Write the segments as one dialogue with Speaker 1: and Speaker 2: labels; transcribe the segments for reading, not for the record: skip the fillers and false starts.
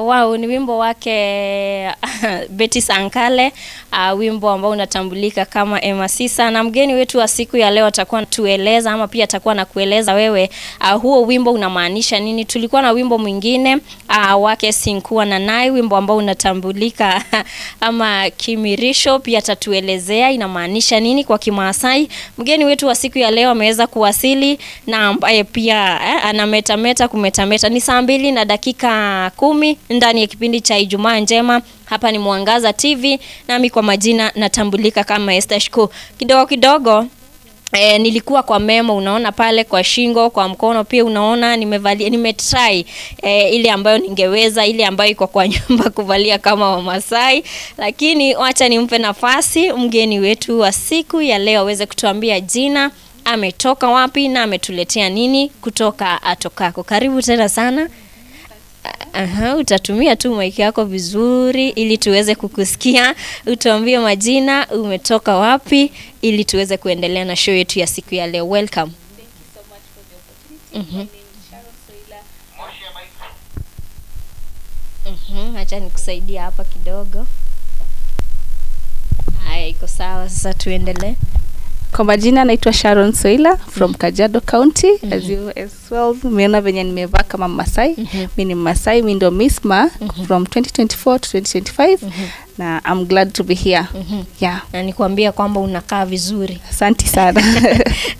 Speaker 1: Wow, ni wimbo wake Betty Sankale, wimbo ambao unatambulika kama Emasisa, na mgeni wetu wa siku ya leo atakuwa tueleza ama pia atakuwa na kueleza wewe huo wimbo unamaanisha nini. Tulikuwa na wimbo mwingine wake Sinkua na Nai, wimbo ambao unatambulika ama Kimirisho, pia atatuelezea inamaanisha nini kwa Kimaasai. Mgeni wetu wa siku ya leo ameweza kuwasili na ambaye pia anametameta kumetameta. Ni 2:10 ndani ya kipindi cha Ijumaa Njema. Hapa ni Mwangaza TV, nami kwa majina natambulika kama Esther Shiko. Kidogo kidogo nilikuwa kwa memo, unaona pale kwa shingo, kwa mkono pia unaona nimevalia, nimetry ile ambayo ningeweza, ile ambayo iko kwa nyumba kuvalia kama Wamasai, lakini wacha nimpe nafasi mgeni wetu wa siku ya leo aweze kutuambia jina, ametoka wapi na ametuletea nini kutoka atokako. Karibu tena sana. Aha, utatumia tu mic yako vizuri ili tuweze kukusikia. Utuambie majina, umetoka wapi ili tuweze kuendelea na show yetu ya siku ya leo. Welcome.
Speaker 2: Thank you so much for the opportunity. My name is Sharon Soila.
Speaker 1: Acha nikusaidia hapa kidogo. Haya, iko sawa, sasa tuendelee.
Speaker 2: Kwa majina naitwa Sharon Soila from Kajiado County. As you as well umeona venye nimevaa kama Masai. Mimi ni Masai, mimi ndo Miss Ma from 2024 to 2025 na I'm glad to be here. Yeah.
Speaker 1: Na nikwambia kwamba unakaa vizuri.
Speaker 2: Asante sana.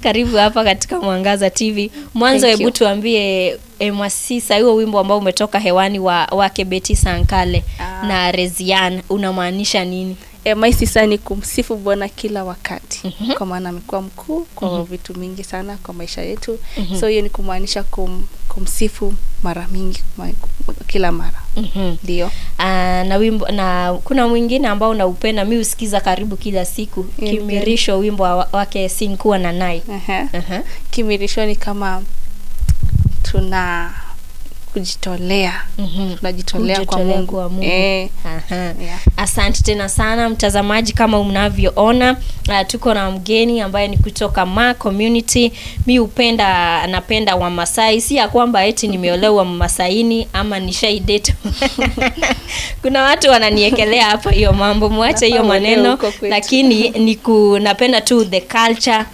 Speaker 1: Karibu hapa katika Mwangaza TV. Mwanzo hebu tuambie Emasisa, huo wimbo ambao umetoka hewani wake Betty Sankale na Rezian unamaanisha nini?
Speaker 2: Emasisa ni kumsifu Bwana kila wakati. Kwa maana amekuwa mkuu kwa vitu mingi sana kwa maisha yetu. So hiyo ni kumaanisha kumsifu mara mingi, kila mara. Ndio.
Speaker 1: Na wimbo, na kuna mwingine ambao naupenda mimi usikiza karibu kila siku, Kimirisho, wimbo wake Sinkua na Nai.
Speaker 2: Kimirisho ni kama tuna kujitolea. Tunajitolea kwa Mungu.
Speaker 1: Yeah. Asante tena sana mtazamaji, kama mnavyoona tuko na mgeni ambaye ni kutoka Ma Community. Mi upenda, napenda Wamasai, si ya kwamba eti nimeolewa Mmasaini ama nishaidate. Kuna watu wananiekelea hapa hiyo mambo, muache hiyo maneno, lakini napenda tu the culture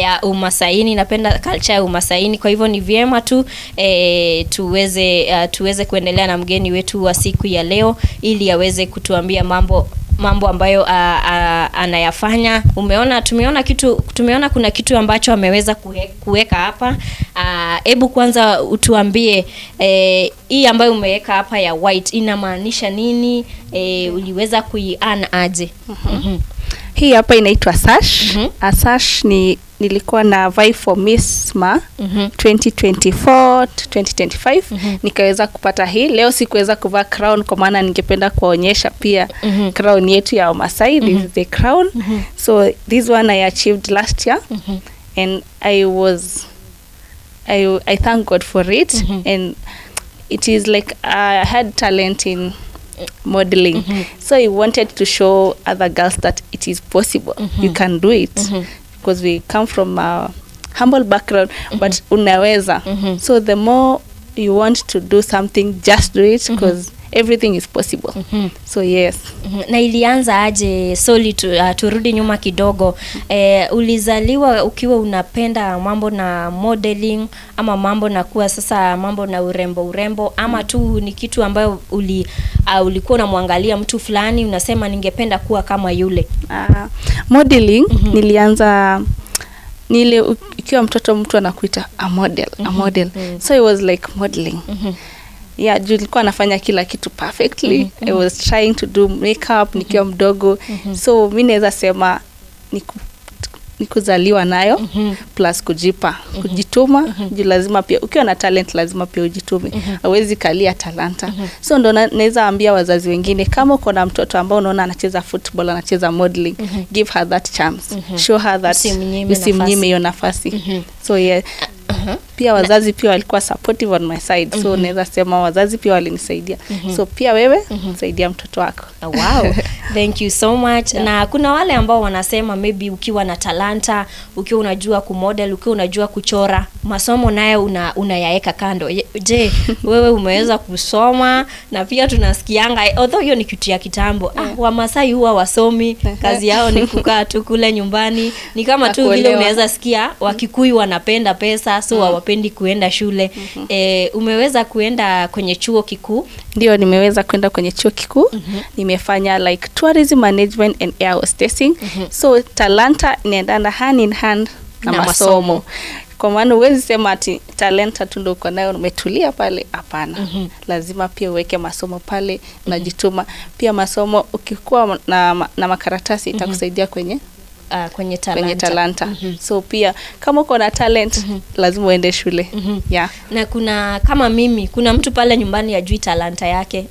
Speaker 1: ya Umasaini, napenda culture ya Umasaini. Kwa hivyo ni vyema tu tuweze kuendelea na mgeni wetu wa siku ya leo ili aweze kutuambia mambo ambayo anayafanya. Umeona, tumeona kuna kitu ambacho ameweza kuweka hapa. Hebu kwanza utuambie hii ambayo umeweka hapa ya white inamaanisha nini? Uliweza kuiana aje?
Speaker 2: Hii hapa inaitwa sash. A sash ni nilikuwa na vie for Miss Ma 2024 to 2025. Nikaweza kupata hii. Leo sikuweza kuvaa crown kwa maana ningependa kuonyesha pia crown yetu ya Wamasai. This is the crown. So this one I achieved last year. And I thank God for it. And it is like I had talent in modeling. So I wanted to show other girls that it is possible. You can do it. Because we come from a humble background, but unaweza. So the more you want to do something, just do it, because everything is possible. So yes.
Speaker 1: Na ilianza aje? Soli, turudi nyuma kidogo. Ulizaliwa ukiwa unapenda mambo na modeling ama mambo na kuwa sasa mambo na urembo ama tu ni kitu ambayo ulikuwa unamwangalia mtu fulani unasema ningependa kuwa kama yule?
Speaker 2: Modeling nilianza nile ukiwa mtoto, mtu anakuita a model, a model. So it was like modeling. Yeah, nilikuwa nafanya kila kitu perfectly. I was trying to do makeup nikiwa mdogo. So mimi naweza sema nikuzaliwa nayo plus kujipa, kujituma. Juu lazima pia ukiwa na talent lazima pia ujitume. Hauwezi kalia talanta. So ndo naweza ambia wazazi wengine, kama uko na mtoto ambao unaona anacheza football, anacheza modeling, give her that chance. Show her that, usimnyime hiyo nafasi. So yeah. Pia wazazi pia walikuwa supportive on my side. So naweza sema wazazi pia walinisaidia. So pia wewe saidia mtoto wako.
Speaker 1: Wow. Thank you so much. Na kuna wale ambao wanasema maybe ukiwa na talanta, ukiwa unajua kumodel, ukiwa unajua kuchora, masomo nayo unayaeka kando. Je, wewe umeweza kusoma? Na pia tunasikianga, although hiyo ni kitu ya kitambo, Wamasai huwa wasomi, kazi yao ni kukaa tu kule nyumbani. Ni kama tu vile unaweza sikia Wakikuyu wanapenda pesa, so hawapendi kuenda shule. Umeweza kuenda kwenye chuo kikuu?
Speaker 2: Ndio, nimeweza kwenda kwenye chuo kikuu. Nimefanya like tourism management and air hostessing. So talanta inaendana hand in hand na masomo. Kwa maana huwezi sema ati talanta tu ndio uko nayo umetulia pale, hapana. Lazima pia uweke masomo pale, unajituma. Pia masomo ukikuwa na makaratasi itakusaidia kwenye
Speaker 1: kwenye talanta.
Speaker 2: Kwenye talanta. So pia kama uko na talent lazima uende shule. Yeah.
Speaker 1: Na kuna kama mimi, kuna mtu pale nyumbani hajui talanta yake.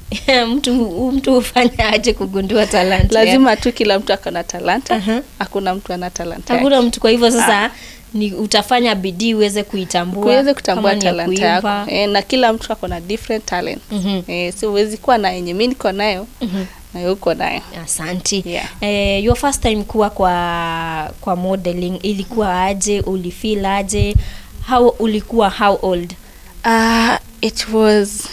Speaker 1: Mtu hufanya aje kugundua talanta?
Speaker 2: Lazima tu kila mtu ako na talanta. Hakuna mtu ana talanta.
Speaker 1: Hakuna mtu, kwa hivyo sasa ni utafanya bidii uweze kuitambua.
Speaker 2: Kuweze kutambua talanta yako. Na kila mtu ako na different talent. So huwezi kuwa na yenye mimi niko nayo. Na uko nayo.
Speaker 1: Asante.
Speaker 2: Yeah.
Speaker 1: Your first time kuwa kwa modeling ilikuwa aje? Ulifeel aje? How ulikuwa, how old?
Speaker 2: It was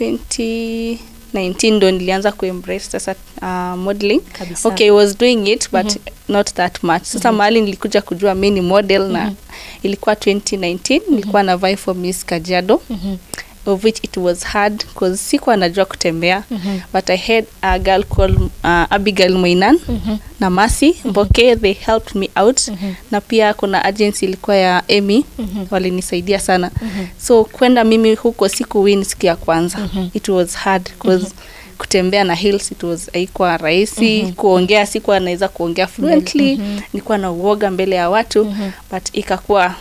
Speaker 2: 2019 ndo nilianza kuembrace sasa modeling.
Speaker 1: Kabisa.
Speaker 2: Okay, I was doing it but not that much. Sasa mahali nilikuja kujua mimi ni model na ilikuwa 2019 nilikuwa na vie for Miss Kajiado. Of which it was hard because sikuwa najua kutembea. But I had a girl called Abigail Moinan na Mercy Mboke, they helped me out. Na pia kuna agency ilikuwa ya Emmy, walinisaidia sana. So kwenda mimi huko siku win siku ya kwanza. It was hard because kutembea na heels it was haikuwa rahisi. Kuongea sikuwa naweza kuongea fluently. Nilikuwa na uoga mbele ya watu. But ikakuwa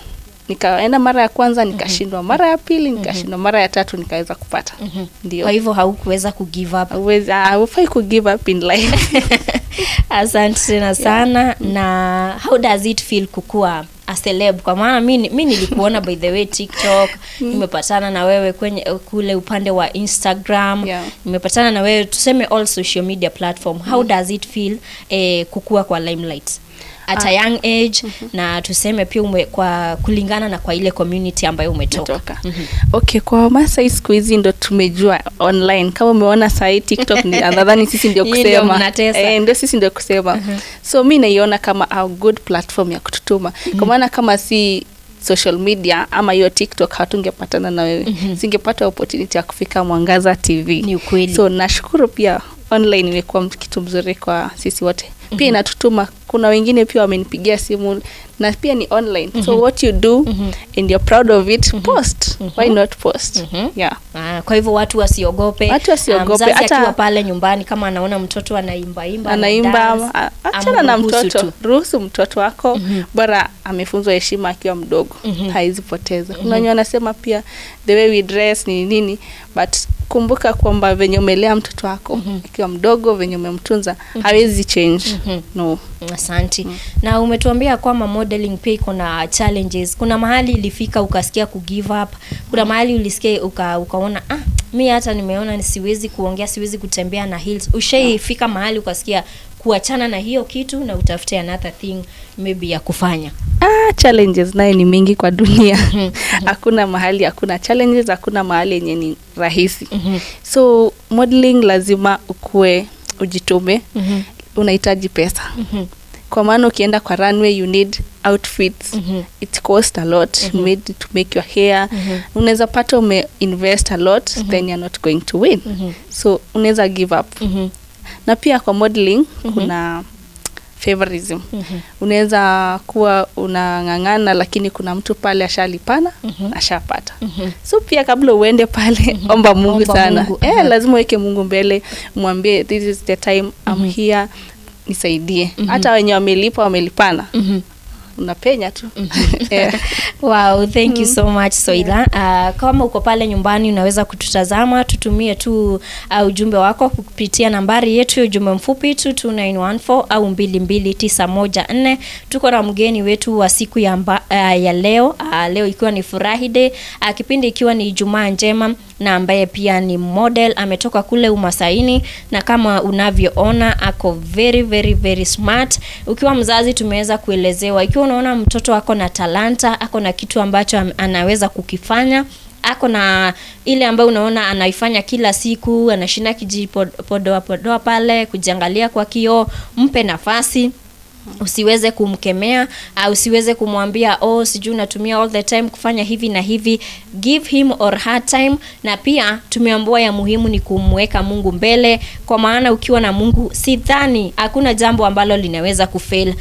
Speaker 2: nikaenda mara ya kwanza nikashindwa, mara ya pili nikashindwa, mara ya tatu nikaweza kupata. Ndio.
Speaker 1: Kwa hivyo haukuweza ku give up.
Speaker 2: Hufai ku give up in life.
Speaker 1: Asante tena sana. Na how does it feel kukua a celeb? Kwa maana mimi nilikuona by the way TikTok, nimepatana na wewe kwenye kule upande wa Instagram, nimepatana na wewe tuseme all social media platform. How does it feel kukua kwa limelight at a young age, na tuseme pia kwa kulingana na kwa ile community ambayo umetoka?
Speaker 2: Okay, kwa Masai siku hizi ndo tumejua online. Kama umeona sahi TikTok ni nadhani sisi ndio kusema. Ndio sisi ndio kusema. So mimi naiona kama a good platform ya kututuma. Kwa maana kama si social media ama hiyo TikTok hatungepatana na wewe. Singepata opportunity ya kufika Mwangaza TV.
Speaker 1: Ni ukweli.
Speaker 2: So nashukuru pia online imekuwa kitu mzuri kwa sisi wote. Pia inatutuma. Kuna wengine pia wamenipigia simu na pia ni online. So what you do and you're proud of it, post. Why not post? Yeah.
Speaker 1: Kwa hivyo watu wasiogope.
Speaker 2: Watu wasiogope.
Speaker 1: Mzazi akiwa pale nyumbani kama anaona mtoto anaimba,
Speaker 2: achana na mtoto. Ruhusu mtoto wako, bora amefunzwa heshima akiwa mdogo. Haizi poteza. Kuna wenye wanasema pia the way we dress ni nini, but kumbuka kwamba venye umelea mtoto wako akiwa mdogo, venye umemtunza, hawezi change. No.
Speaker 1: Asante. Na umetuambia kwamba modeling pia iko na challenges. Kuna mahali ilifika ukasikia ku give up? Kuna mahali ulisikia ukaona mimi hata nimeona siwezi kuongea, siwezi kutembea na heels? Ushaifika mahali ukasikia kuachana na hiyo kitu na utafute another thing maybe ya kufanya?
Speaker 2: Challenges nayo ni mingi kwa dunia. Hakuna mahali hakuna challenges, hakuna mahali yenye ni rahisi. So modeling lazima ukue, ujitume. Unahitaji pesa. Kwa maana ukienda kwa runway you need outfits. It costs a lot. You need to make your hair. Unaweza pata ume invest a lot, then you're not going to win. So unaweza give up. Na pia kwa modeling kuna favorism. Unaweza kuwa unang'ang'ana lakini kuna mtu pale ashalipana, ashapata. So pia kabla uende pale omba Mungu sana. Lazima uweke Mungu mbele, mwambie this is the time I'm here, nisaidie. Hata wenye wamelipa wamelipana. unapenya tu. Yeah.
Speaker 1: Wow, thank you so much, Soila. Kama uko pale nyumbani unaweza kututazama, tutumie tu ujumbe wako kupitia nambari yetu ya ujumbe mfupi 22914 au 22914. Tuko na mgeni wetu wa siku ya leo, leo ikiwa ni Furahi Day, kipindi ikiwa ni Ijumaa Njema, na ambaye pia ni model, ametoka kule Umasaini, na kama unavyoona ako very very very smart. Ukiwa mzazi tumeweza kuelezewa, ikiwa unaona mtoto ako na talanta, ako na kitu ambacho anaweza kukifanya, ako na ile ambayo unaona anaifanya kila siku, anashinda kijipodoa podoa pale, kujiangalia kwa kioo, mpe nafasi. Usiweze kumkemea, usiweze kumwambia oh, sijui unatumia all the time kufanya hivi na hivi. Give him or her time. Na pia tumeambiwa ya muhimu ni kumweka Mungu mbele, kwa maana ukiwa na Mungu sidhani hakuna jambo ambalo linaweza kufail.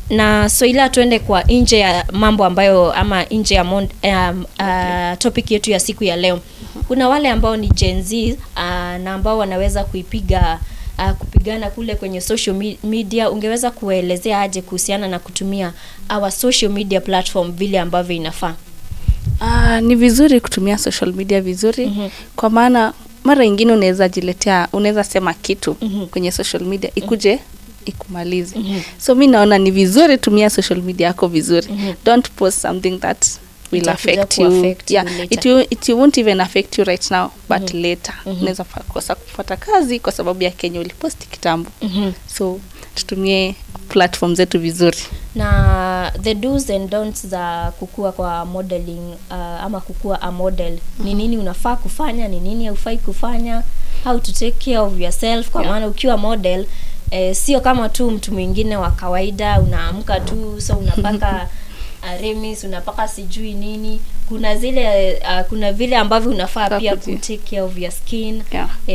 Speaker 1: Na Soila, tuende kwa nje ya mambo ambayo ama nje ya topic yetu ya siku ya leo. Kuna wale ambao ni Gen Z, na ambao wanaweza kuipiga kupigana kule kwenye social media. Ungeweza kuelezea aje kuhusiana na kutumia our social media platform vile ambavyo inafaa?
Speaker 2: Ni vizuri kutumia social media vizuri, kwa maana mara nyingine unaweza jiletea, unaweza sema kitu kwenye social media ikuje ikumalize. So mi naona ni vizuri tumia social media yako vizuri. Don't post something that will
Speaker 1: Itakuja
Speaker 2: affect you.
Speaker 1: Kuaffect you
Speaker 2: Yeah,
Speaker 1: later.
Speaker 2: it won't even affect you right now, but later unaweza kosa kupata kazi kwa sababu ya kenye uliposti kitambo. So tutumie platform zetu vizuri.
Speaker 1: Na the do's and don'ts za kukua kwa modeling, ama kukua a model, ni nini unafaa kufanya, ni nini haufai kufanya, how to take care of yourself, kwa maana ukiwa model, sio kama tu mtu mwingine wa kawaida unaamka tu so unapaka remis, unapaka sijui nini. Kuna zile kuna vile ambavyo unafaa
Speaker 2: Unafaa
Speaker 1: pia ku take care of your skin.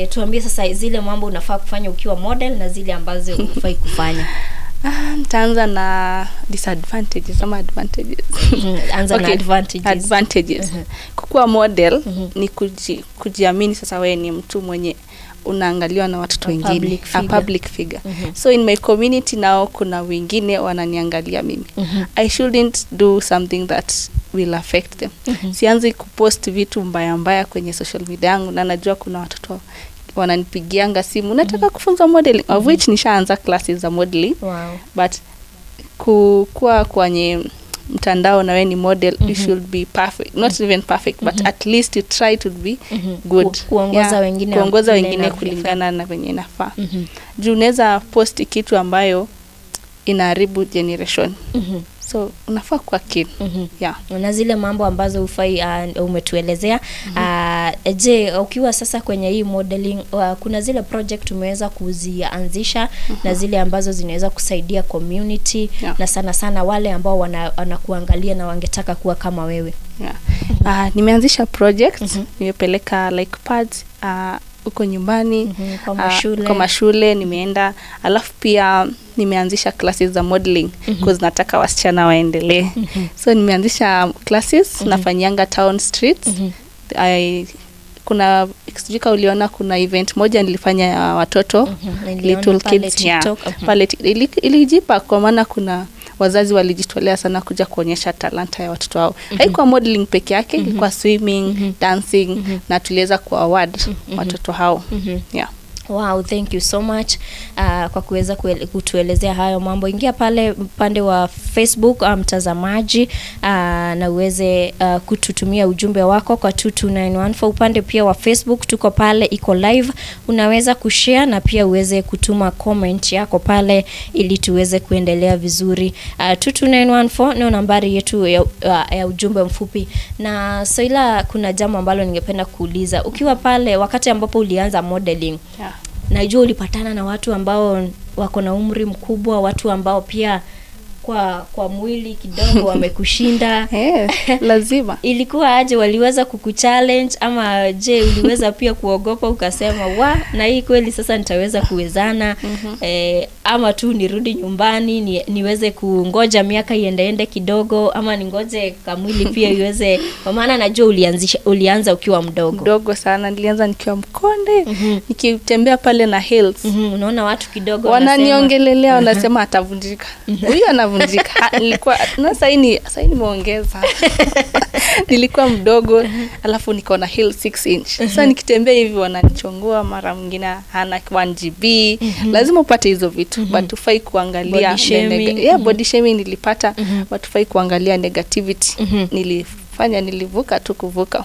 Speaker 1: Tuambie sasa zile mambo unafaa kufanya ukiwa model na zile ambazo hufai kufanya.
Speaker 2: Nitaanza na disadvantages ama advantages?
Speaker 1: Anza na
Speaker 2: Okay,
Speaker 1: advantages.
Speaker 2: Advantages. Kukuwa model ni kujiamini. Sasa wewe ni mtu mwenye unaangaliwa na watoto
Speaker 1: A
Speaker 2: wengine,
Speaker 1: public
Speaker 2: a
Speaker 1: figure.
Speaker 2: Public figure. So in my community now kuna wengine wananiangalia mimi. I shouldn't do something that will affect them. Sianzi kupost vitu mbaya mbaya kwenye social media yangu na najua kuna watoto wananipigianga simu, nataka kufunza modeling, of which nishaanza classes za modeling, but kuwa kwenye mtandao na wewe ni model, you should be perfect, not even perfect, but at least you try to be good.
Speaker 1: Kuongoza wengine
Speaker 2: Kuongoza
Speaker 1: vile
Speaker 2: wengine
Speaker 1: inavyofaa.
Speaker 2: Kulingana na venye inafaa, juu unaweza post kitu ambayo inaharibu generation, so unafaa kuwa keen. Yeah.
Speaker 1: Na zile mambo ambazo hufai, umetuelezea. Je, ukiwa sasa kwenye hii modeling, kuna zile project umeweza kuzianzisha na zile ambazo zinaweza kusaidia community, na sana sana wale ambao wanakuangalia na wangetaka kuwa kama wewe?
Speaker 2: Yeah. Nimeanzisha project, nimepeleka like pads huko nyumbani,
Speaker 1: Kwa mashule.
Speaker 2: Kwa mashule nimeenda, alafu pia nimeanzisha classes za modeling, cause nataka wasichana waendelee. So nimeanzisha classes, nafanyianga town streets. Kuna, sijui kama uliona, kuna event moja nilifanya ya watoto,
Speaker 1: Niliona
Speaker 2: little
Speaker 1: pale
Speaker 2: kids, yeah.
Speaker 1: TikTok.
Speaker 2: Pale ilijipa kwa maana kuna wazazi walijitolea sana kuja kuonyesha talanta ya watoto wao. Haikuwa modeling peke yake, ilikuwa swimming, dancing, na tuliweza kuaward watoto hao. Yeah.
Speaker 1: Wow, thank you so much kwa kuweza kutuelezea hayo mambo. Ingia pale upande wa Facebook, mtazamaji, na uweze kututumia ujumbe wako kwa 22914. Upande pia wa Facebook tuko pale, iko live. Unaweza kushare na pia uweze kutuma comment yako pale ili tuweze kuendelea vizuri. 22914 ndio nambari yetu ya ujumbe mfupi. Na Soila, kuna jambo ambalo ningependa kuuliza. Ukiwa pale wakati ambapo ulianza modeling, najua ulipatana na watu ambao wako na umri mkubwa, watu ambao pia kwa mwili kidogo wamekushinda.
Speaker 2: Eh, lazima.
Speaker 1: Ilikuwa aje? Waliweza kukuchallenge ama je, uliweza pia kuogopa ukasema, wa na hii kweli sasa nitaweza kuwezana, ama tu nirudi nyumbani niweze kungoja miaka iendeende kidogo, ama ningoje kamwili pia iweze, kwa maana najua ulianza ukiwa mdogo.
Speaker 2: Mdogo sana, nilianza nikiwa mkonde, nikitembea pale na heels.
Speaker 1: Unaona watu kidogo wanasema-
Speaker 2: Wananiongelelea, wanasema atavunjika huyu, anavunjika. Sitavunjika. Nilikuwa na sasa nimeongeza. Nilikuwa mdogo alafu niko na heel 6 inch. Sasa nikitembea hivi wananichongoa, mara mwingine hana 1 GB. Lazima upate hizo vitu. But hufai kuangalia
Speaker 1: body shaming.
Speaker 2: Body shaming nilipata. But hufai kuangalia negativity. Nilivuka tu kuvuka.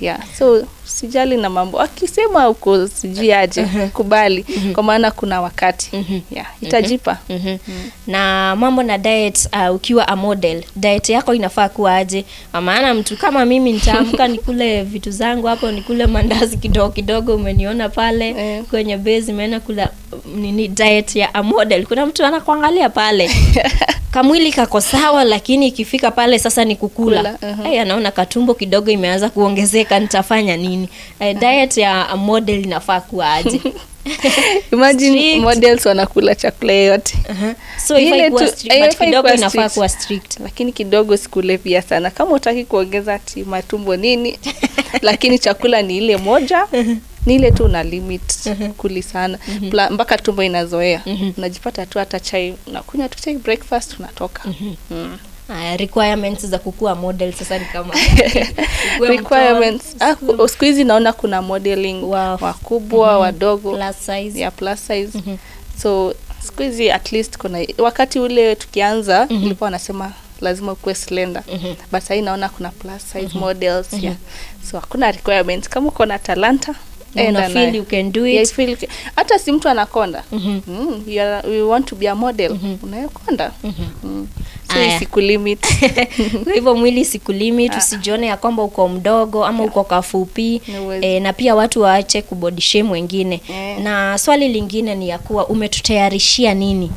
Speaker 2: Yeah, so sijali na mambo akisema uko sijui aje, kubali kwa maana kuna wakati. Yeah, itajipa.
Speaker 1: Na mambo na diet, ukiwa a model, diet yako inafaa kuwa aje? Maana mtu kama mimi nitaamka nikule vitu zangu hapo, nikule mandazi kidogo kidogo, umeniona pale kwenye base nimeenda kula nini, diet ya a model. Kuna mtu anakuangalia pale. Kamwili kako sawa, lakini ikifika pale sasa ni kukula. Anaona katumbo kidogo imeanza kuongezeka, nitafanya nini? Diet ya model inafaa kuwa aje?
Speaker 2: Imagine strict. Models wanakula chakula yote.
Speaker 1: So if kuwa strict, but kidogo inafaa kuwa strict.
Speaker 2: Lakini kidogo sikule pia sana. Kama hutaki kuongeza ati matumbo nini, lakini chakula ni ile moja. Ni ile tu una limit kuli sana. Mpaka tumbo inazoea. Unajipata tu hata chai unakunywa tu chai breakfast unatoka.
Speaker 1: Requirements za kukua model sasa ni kama
Speaker 2: requirements. Siku hizi naona kuna modeling wakubwa, wadogo,
Speaker 1: plus size.
Speaker 2: Yeah, plus size. So siku hizi at least kuna wakati ule tukianza nilikuwa nasema lazima ukuwe slender. But sasa naona kuna plus size models. Yeah. So hakuna requirements. Kama uko na talanta,
Speaker 1: una feel you can do it.
Speaker 2: Yeah, feel hata si mtu anakonda. You want to be a model. Unayokonda. So isikulimit.
Speaker 1: Kwa hivyo mwili isikulimit, usijione ya kwamba uko mdogo ama uko kafupi. Na pia watu waache kubody shame wengine. Na swali lingine ni ya kuwa umetutayarishia nini?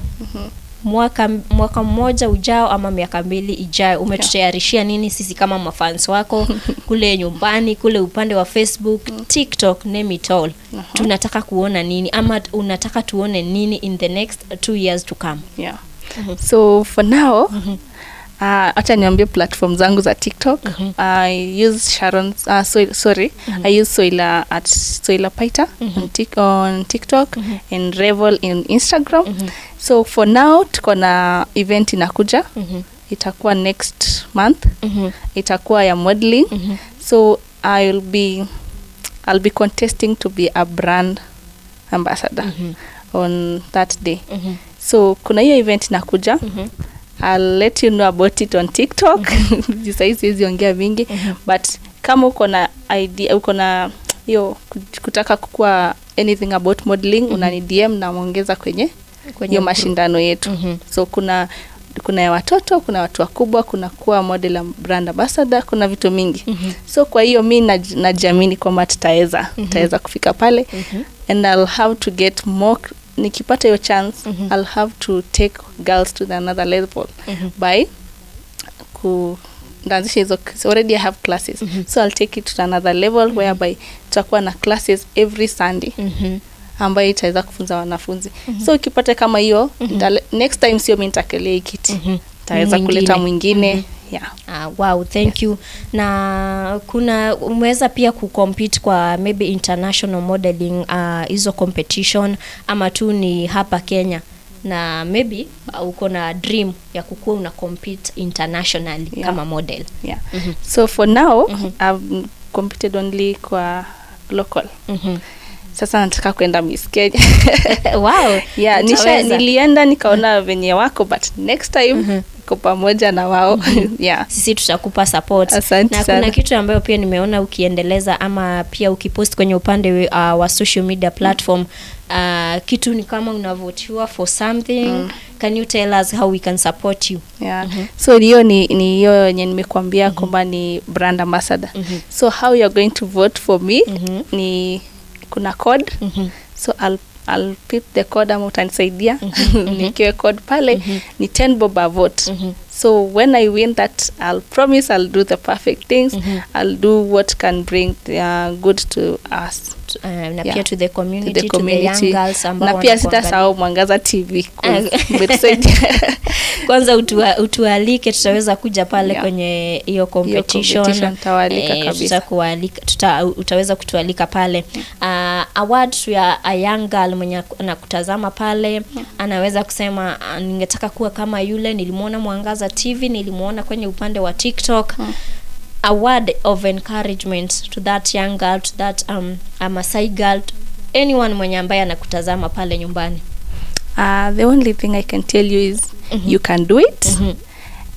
Speaker 1: Mwaka mmoja ujao ama miaka 2 ijayo umetutayarishia nini sisi kama mafans wako kule nyumbani, kule upande wa Facebook, TikTok, name it all. Tunataka kuona nini ama unataka tuone nini in the next 2 years to come?
Speaker 2: Yeah. So for now, acha niambie platform zangu za TikTok. I use Sharon I use Soila at Soila Paita on TikTok and Revel in Instagram. So for now tuko na event inakuja. Itakuwa next month. Itakuwa ya modeling. So I'll be contesting to be a brand ambassador on that day. So kuna hiyo event inakuja. I'll let you know about it on TikTok. Sasa ongea mingi, but kama uko na idea, uko na hiyo kutaka kukua anything about modeling, unani DM na muongeza kwenye hiyo mashindano yetu. So kuna ya watoto, kuna watu wakubwa, kuna kuwa model brand ambassador, kuna vitu mingi. So kwa hiyo mimi najiamini kwamba tutaweza kufika pale. And I'll have to get more. Nikipata hiyo chance, I'll have to take girls to another level by kuanzisha hizo. Already I have classes. So I'll take it to another level whereby tutakuwa na classes every Sunday. Ambayo itaweza kufunza wanafunzi. So ukipata kama hiyo, next time sio mimi nitakelea kiti. Taweza kuleta mwingine. Yeah.
Speaker 1: Wow, thank you. Na kuna umeweza pia kucompete kwa maybe international modeling hizo competition ama tu ni hapa Kenya? Na maybe uko na dream ya kukua una compete internationally kama model.
Speaker 2: Yeah. So for now, I've competed only kwa local. Sasa nataka kwenda Miss Kenya.
Speaker 1: Wow.
Speaker 2: Yeah, nilienda nikaona venye wako, but next time niko pamoja na wao. Yeah.
Speaker 1: Sisi tutakupa support.
Speaker 2: Asante
Speaker 1: na
Speaker 2: sana.
Speaker 1: Kuna kitu ambayo pia nimeona ukiendeleza ama pia ukipost kwenye upande wa social media platform, kitu ni kama unavotiwa for something. Can you tell us how we can support you?
Speaker 2: Yeah. So hiyo ni hiyo yenye nimekuambia kwamba ni brand ambassador. So how you are going to vote for me ni kuna code. So I'll put the code ama utanisaidia nikiwe code pale ni 10 bob a vote. So when I win that, I'll promise I'll do the perfect things. I'll do what can bring the, good to us.
Speaker 1: Na pia to the community, to the young girls ambao
Speaker 2: na pia sitasahau Mwangaza TV.
Speaker 1: Kwanza utualike, tutaweza kuja pale kwenye hiyo competition.
Speaker 2: Tawalika kabisa.
Speaker 1: Utaweza kutualika pale. A word to a young girl mwenye anakutazama pale, anaweza kusema, "Ningetaka kuwa kama yule, nilimuona Mwangaza TV, nilimuona kwenye upande wa TikTok." A word of encouragement to that young girl, to that a Masai girl, to anyone mwenye ambaye anakutazama pale nyumbani.
Speaker 2: The only thing I can tell you is you can do it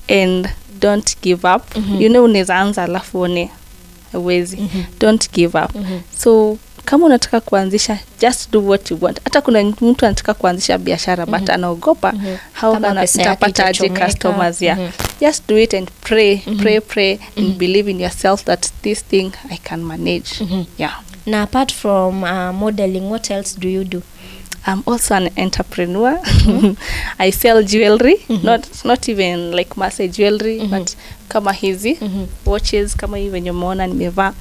Speaker 2: and don't give up. Unaweza anza alafu uone huwezi. Don't give up. So kama unataka kuanzisha, just do what you want. Hata kuna mtu anataka kuanzisha biashara but anaogopa how
Speaker 1: Kama
Speaker 2: kana
Speaker 1: pesa yake
Speaker 2: nitapata aje
Speaker 1: itachomeka.
Speaker 2: customers, yeah. Just do it and pray, pray, pray and believe in yourself that this thing I can manage. Yeah.
Speaker 1: Na apart from modeling, what else do you do?
Speaker 2: I'm also an entrepreneur. I sell jewelry, not even like Maasai jewelry, but kama hizi watches, kama hii venye umeona nimevaa.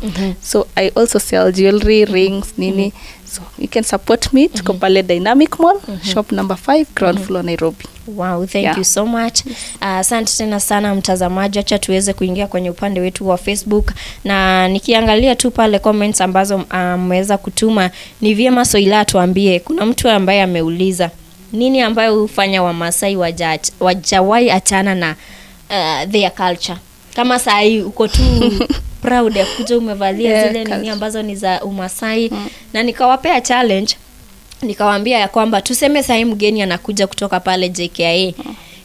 Speaker 2: So I also sell jewelry, rings, nini. So you can support me. Tuko pale Dynamic Mall, shop number 5, ground floor, Nairobi.
Speaker 1: Wow, thank you so much. Asante tena sana mtazamaji, acha tuweze kuingia kwenye upande wetu wa Facebook, na nikiangalia tu pale comments ambazo mmeweza kutuma, ni vyema Soila tuambie, kuna mtu ambaye ameuliza nini ambayo hufanya Wamasai wajawai achana na their culture. Kama saa hii uko tu proud ya kuja umevalia zile nini
Speaker 2: culture.
Speaker 1: Ambazo ni za Umasai, na nikawapea challenge, nikawaambia ya kwamba tuseme sahii mgeni anakuja kutoka pale JKIA,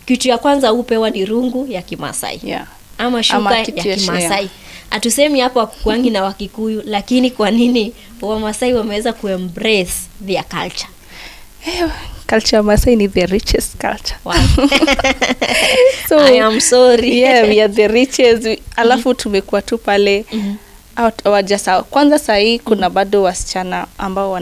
Speaker 1: kitu ya kwanza hupewa ni rungu ya Kimasai ama shuka
Speaker 2: Ama
Speaker 1: ya
Speaker 2: kitu ya
Speaker 1: Kimasai. Hatusemi hapo hakukuangi na Wakikuyu, lakini kwa nini Wamasai wameweza kuembrace their culture?
Speaker 2: Eh, culture ya Masai ni the richest culture.
Speaker 1: Wow.
Speaker 2: So,
Speaker 1: I am sorry.
Speaker 2: Yeah, we are the richest. Alafu tumekuwa tu pale kwanza sahii kuna bado wasichana ambao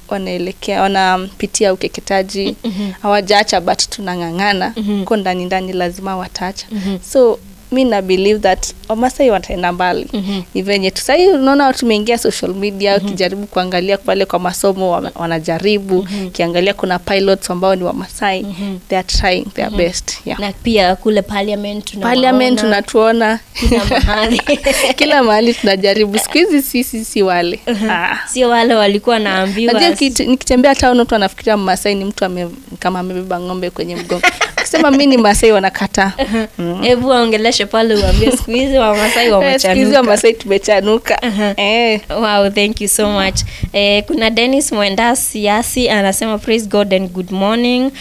Speaker 2: wanaelekea, wanapitia ukeketaji, hawajaacha, but tunang'ang'ana ko ndani ndani, lazima wataacha. So mi na believe that Wamasai wataenda mbali. Ni venye tu sahii unaona tumeingia social media, ukijaribu kuangalia pale kwa masomo wanajaribu, ukiangalia kuna pilots ambao ni Wamasai. They are trying their best, yeah.
Speaker 1: Na pia kule parliament tunawaona.
Speaker 2: Parliament tunatuona.
Speaker 1: Kila mahali.
Speaker 2: Kila mahali tunajaribu siku hizi, sisi si wale.
Speaker 1: Sio wale walikuwa naambiwa.
Speaker 2: Najua nikitembea town watu wanafikiria Masai ni mtu kama amebeba ng'ombe kwenye mgongo. Ukisema mi ni Masai wanakataa.
Speaker 1: Hebu waongeleshe pale uambie siku hizi Wamasai
Speaker 2: Eh, siku hizi
Speaker 1: wamechanuka.
Speaker 2: Wamasai tumechanuka. Eh.
Speaker 1: Wow, thank you so much. Kuna Dennis Mwenda Siasi anasema praise God and good morning.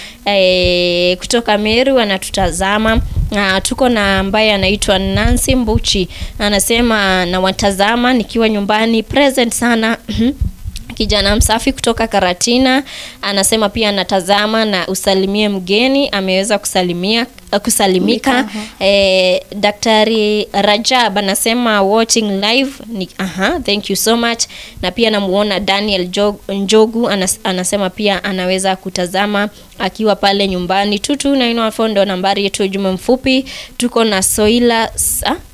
Speaker 1: Kutoka Meru anatutazama. Tuko na ambaye anaitwa Nancy Mbuchi anasema nawatazama nikiwa nyumbani, present sana. Kijana msafi kutoka Karatina anasema pia anatazama na usalimie mgeni, ameweza kusalimia, kusalimika. Daktari Rajab anasema watching live ni, aha, thank you so much. Na pia namuona Daniel Njogu anasema pia anaweza kutazama akiwa pale nyumbani. 22914 ndo nambari yetu ya ujumbe mfupi. Tuko na Soila,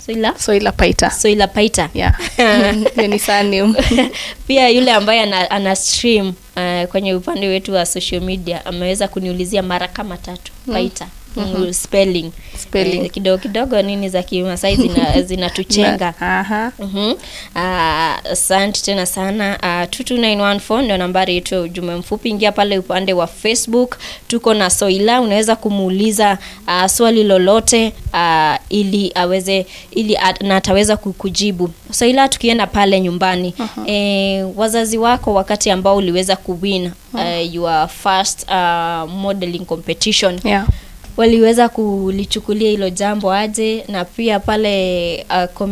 Speaker 1: Soila?
Speaker 2: Soila Paita.
Speaker 1: Soila Paita.
Speaker 2: Yeah. Hiyo ni surname.
Speaker 1: Pia yule ambaye ana stream kwenye upande wetu wa social media ameweza kuniulizia mara kama tatu Paita. Spelling.
Speaker 2: Spelling.
Speaker 1: Kidogo kidogo nini za Kimasai zinatuchenga.
Speaker 2: Aha.
Speaker 1: Asante tena sana. 22914 ndio nambari yetu ya ujumbe mfupi. Ingia pale upande wa Facebook, tuko na Soila, unaweza kumuuliza swali lolote ili aweze ili na ataweza kukujibu. Soila, tukienda pale nyumbani, wazazi wako wakati ambao uliweza kuwin your first modeling competition, waliweza kulichukulia hilo jambo aje? Na pia pale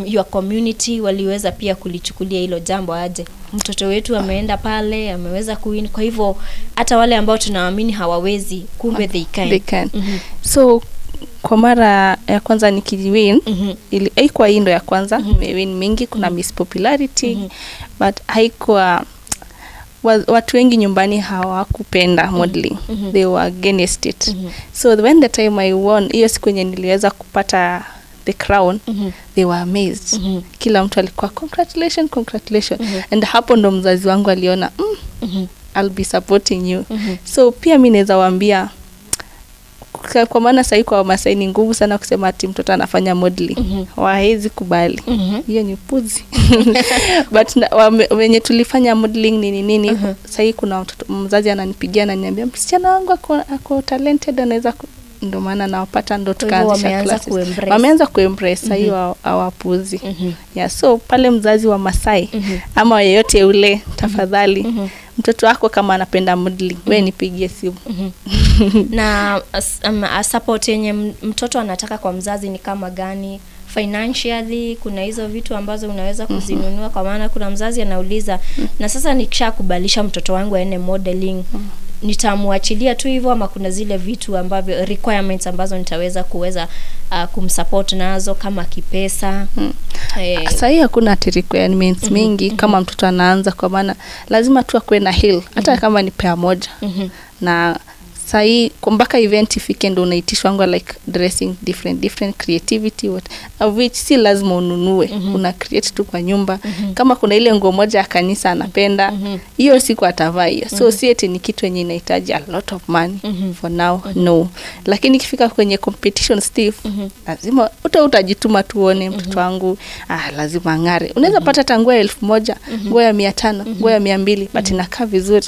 Speaker 1: your community waliweza pia kulichukulia hilo jambo aje? Mtoto wetu ameenda pale, ameweza kuwin, kwa hivyo hata wale ambao tunaamini hawawezi, kumbe they can.
Speaker 2: They can. So kwa mara ya kwanza nikiwin, haikuwa hii ndo ya kwanza, nimewin mingi, kuna Miss Popularity, but haikuwa watu wengi nyumbani hawakupenda modeling. They were against it. So when the time I won, hiyo siku yenye niliweza kupata the crown, they were amazed. Kila mtu alikuwa congratulations, congratulations. And hapo ndo mzazi wangu aliona, I'll be supporting you. So pia mi naweza waambia Kwa maana sahii kwa Wamasai ni ngumu sana kusema ati mtoto anafanya modeling. Hawawezi kubali. Hiyo ni upuzi. But wenye tulifanya modeling nini nini, sahii kuna mtoto, mzazi ananipigia ananiambia msichana wangu ako talented, anaweza ndio maana nawapata, ndo
Speaker 1: Kwa hivyo
Speaker 2: tukaanzisha
Speaker 1: wameanza
Speaker 2: classes.
Speaker 1: kuembrace.
Speaker 2: Wameanza kuembrace sahii, hawapuuzi. Yeah, so pale mzazi wa Masai ama yeyote ule, tafadhali, mtoto wako kama anapenda modeling, we nipigie simu.
Speaker 1: Na support yenye mtoto anataka kwa mzazi ni kama gani? Financially, kuna hizo vitu ambazo unaweza kuzinunua? Kwa maana kuna mzazi anauliza, na sasa nikishakubalisha mtoto wangu aende modeling, nitamwachilia tu hivyo ama kuna zile vitu ambavyo, requirements ambazo nitaweza kuweza kumsupport nazo kama kipesa?
Speaker 2: Sahii hakuna ati requirements mingi kama mtoto anaanza, kwa maana lazima tu akuwe na heel, hata kama ni pair moja. Na sahii mpaka event ifike ndo unaitishwangwa like dressing, different different creativity, what of which si lazima ununue. Una create tu kwa nyumba. Kama kuna ile nguo moja ya kanisa anapenda, hiyo siku atavaa hiyo. So si eti ni kitu yenye inahitaji a lot of money for now, no. Lakini ikifika kwenye competition, Steve, lazima utajituma, tuone mtoto wangu, lazima ang'are. Unaweza pata hata nguo ya 1000, nguo ya 500, nguo ya 200, but inakaa vizuri,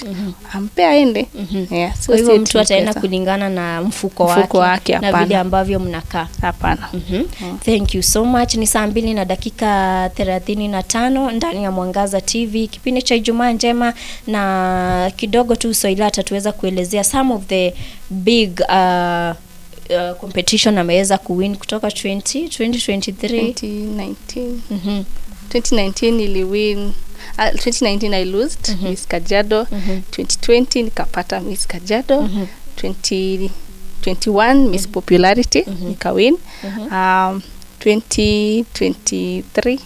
Speaker 2: ampe aende. Yeah, so
Speaker 1: Kwa hivyo
Speaker 2: si eti
Speaker 1: mtu
Speaker 2: ni
Speaker 1: ataenda
Speaker 2: pesa.
Speaker 1: kulingana na mfuko
Speaker 2: Mfuko
Speaker 1: wake,
Speaker 2: wake,
Speaker 1: na
Speaker 2: hapana.
Speaker 1: vile ambavyo mnakaa.
Speaker 2: Hapana.
Speaker 1: Thank you so much. Ni saa 2:35 ndani ya Mwangaza TV, kipindi cha Ijumaa Njema, na kidogo tu Soila atatuweza kuelezea some of the big competition ameweza kuwin kutoka 2023.
Speaker 2: 2019. 2019 niliwin, 2019 I lost Miss Kajiado. 2020 nikapata Miss Kajiado. 2021 Miss Popularity nikawin. 2023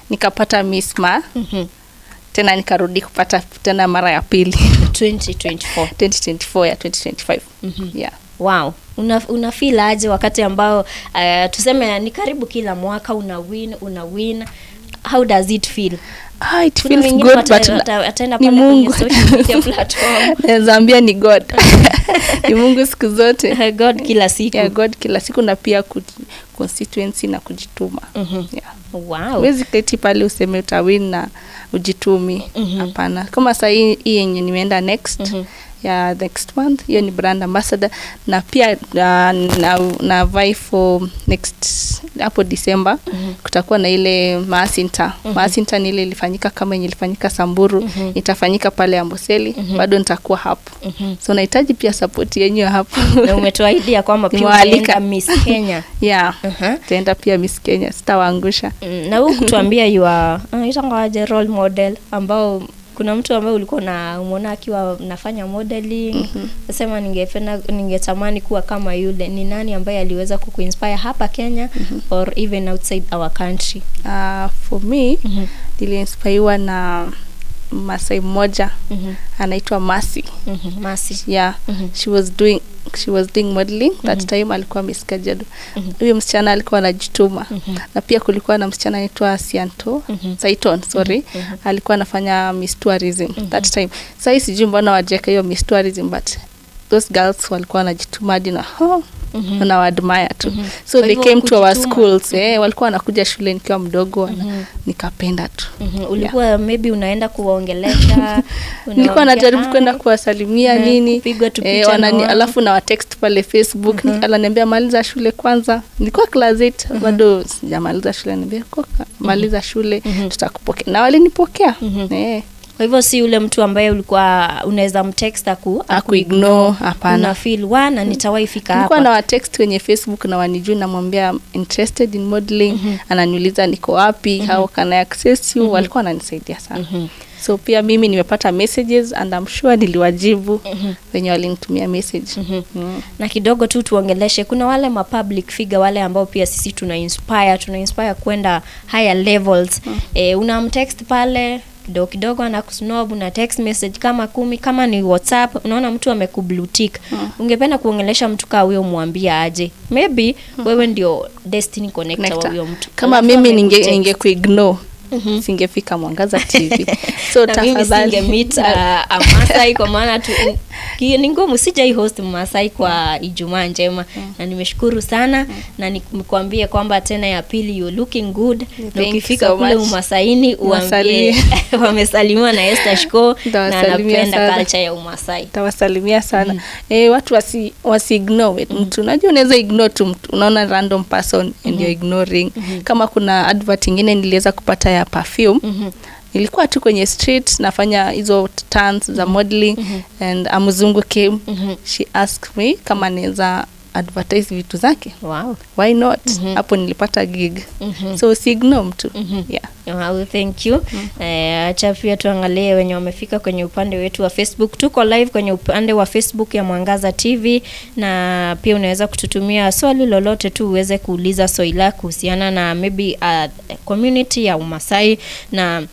Speaker 2: nikapata Miss Ma. Tena nikarudi kupata tena mara ya pili.
Speaker 1: 2024.
Speaker 2: 2024 ya 2025, yeah.
Speaker 1: Wow. Una feel aje wakati ambao tuseme ni karibu kila mwaka una win, una win? How does it feel?
Speaker 2: Ah, it
Speaker 1: Kuna
Speaker 2: feels
Speaker 1: wengine
Speaker 2: good, but
Speaker 1: wataenda
Speaker 2: ni
Speaker 1: pale kwenye
Speaker 2: Mungu.
Speaker 1: social media platform.
Speaker 2: Naweza ambia ni God, ni Mungu siku zote.
Speaker 1: God kila siku.
Speaker 2: Yeah, God kila siku, na pia consistency na kujituma. Yeah. Huwezi keti pale useme utawin na ujitumi, hapana. Kama saa hii hii yenye nimeenda next, ya next month, hiyo ni brand ambassador, na pia na vie for next hapo December. Kutakuwa na ile Maasinta. Maasinta ni ile ilifanyika kama yenye ilifanyika Samburu, itafanyika pale Amboseli. Bado nitakuwa hapo, so nahitaji pia support yenyu hapo.
Speaker 1: Na umetuahidi ya kwamba pia
Speaker 2: Nimewaalika.
Speaker 1: utaenda Miss Kenya.
Speaker 2: Yeah, taenda pia Miss Kenya, sitawaangusha.
Speaker 1: Na wewe kutuambia you are itangaje role model, ambao kuna mtu ambaye ulikuwa na umeona akiwa nafanya modeling, nasema ningependa, ningetamani kuwa kama yule. Ni nani ambaye aliweza kukuinspire hapa Kenya or even outside our country?
Speaker 2: For me, niliinspiriwa na Masai mmoja anaitwa Masi.
Speaker 1: Masi.
Speaker 2: Yeah. She was doing modeling that time, alikuwa Miss Kajiado. Huyo msichana alikuwa anajituma. Na pia kulikuwa na msichana anaitwa Sianto, Saiton, sorry, alikuwa anafanya Miss Tourism that time. Sasa sijui mbona wajeka hiyo Miss Tourism, but those girls walikuwa wanajituma hadi na oh, na admire tu. So
Speaker 1: Kwa
Speaker 2: they
Speaker 1: hivyo
Speaker 2: came to our
Speaker 1: kujituma.
Speaker 2: schools, walikuwa wanakuja shule nikiwa mdogo, nikapenda tu.
Speaker 1: Ulikuwa maybe unaenda kuwaongelesha?
Speaker 2: Nilikuwa
Speaker 1: unawaambia
Speaker 2: najaribu
Speaker 1: hi?
Speaker 2: kwenda kuwasalimia, nini,
Speaker 1: Kupigwa tu picha na wao.
Speaker 2: Alafu na watext pale Facebook. Ananiambia maliza shule kwanza. Nilikuwa class 8, bado sijamaliza shule. Ananiambia, "Koka, maliza shule, tutakupokea." Na walinipokea.
Speaker 1: Kwa hivyo si yule mtu ambaye ulikuwa unaweza mtext aku
Speaker 2: Akuignore, hapana.
Speaker 1: Una feel wana nitawahi fika
Speaker 2: Nilikuwa
Speaker 1: hapa.
Speaker 2: na watext kwenye Facebook na wanijui, namwambia I'm interested in modeling. Ananiuliza niko wapi, how can I access you. Walikuwa wananisaidia sana. So pia mimi nimepata messages and I'm sure niliwajibu wenye walinitumia message.
Speaker 1: Na kidogo tu tuongeleshe, kuna wale ma public figure, wale ambao pia sisi tuna inspire kwenda higher levels. Unamtext pale, kidogo kidogo anakusnob. Una text message kama 10, kama ni WhatsApp, unaona mtu amekublue tick. Ungependa kuongelesha mtu kaa huyo, mwambie aje? Maybe wewe ndio destiny connector wa
Speaker 2: Connector.
Speaker 1: huyo mtu.
Speaker 2: Kama
Speaker 1: Alafu
Speaker 2: mimi ninge
Speaker 1: amekutext.
Speaker 2: ninge kuignore. singefika Mwangaza TV. So
Speaker 1: Na mimi
Speaker 2: tafadhali
Speaker 1: singemeet a Masai kwa maana tu ni ngumu, sijai host Masai kwa Ijumaa Njema. Na nimeshukuru sana na nikwambie kwamba tena ya pili, you looking good. Na
Speaker 2: Thank you
Speaker 1: ukifika
Speaker 2: so
Speaker 1: kule
Speaker 2: much.
Speaker 1: Umasaini uambie
Speaker 2: Wasalimie.
Speaker 1: wamesalimiwa na Esther Shiko na
Speaker 2: Nitawasalimia
Speaker 1: anapenda
Speaker 2: sana.
Speaker 1: culture ya Umasai.
Speaker 2: Tawasalimia sana. Watu wasi ignore mtu. Unajua unaweza ignore tu mtu, unaona random person and you're ignoring. Kama kuna advert ingine niliweza kupata ya perfume, nilikuwa tu kwenye street nafanya hizo turns za modeling and a mzungu came. She asked me kama naweza advertise vitu zake. Why not? Hapo nilipata gig. So usiignore mtu. Yeah.
Speaker 1: Wow, thank you. Acha pia tuangalie wenye wamefika kwenye upande wetu wa Facebook. Tuko live kwenye upande wa Facebook ya Mwangaza TV, na pia unaweza kututumia swali lolote tu uweze kuuliza Soila kuhusiana na maybe community ya Umasai na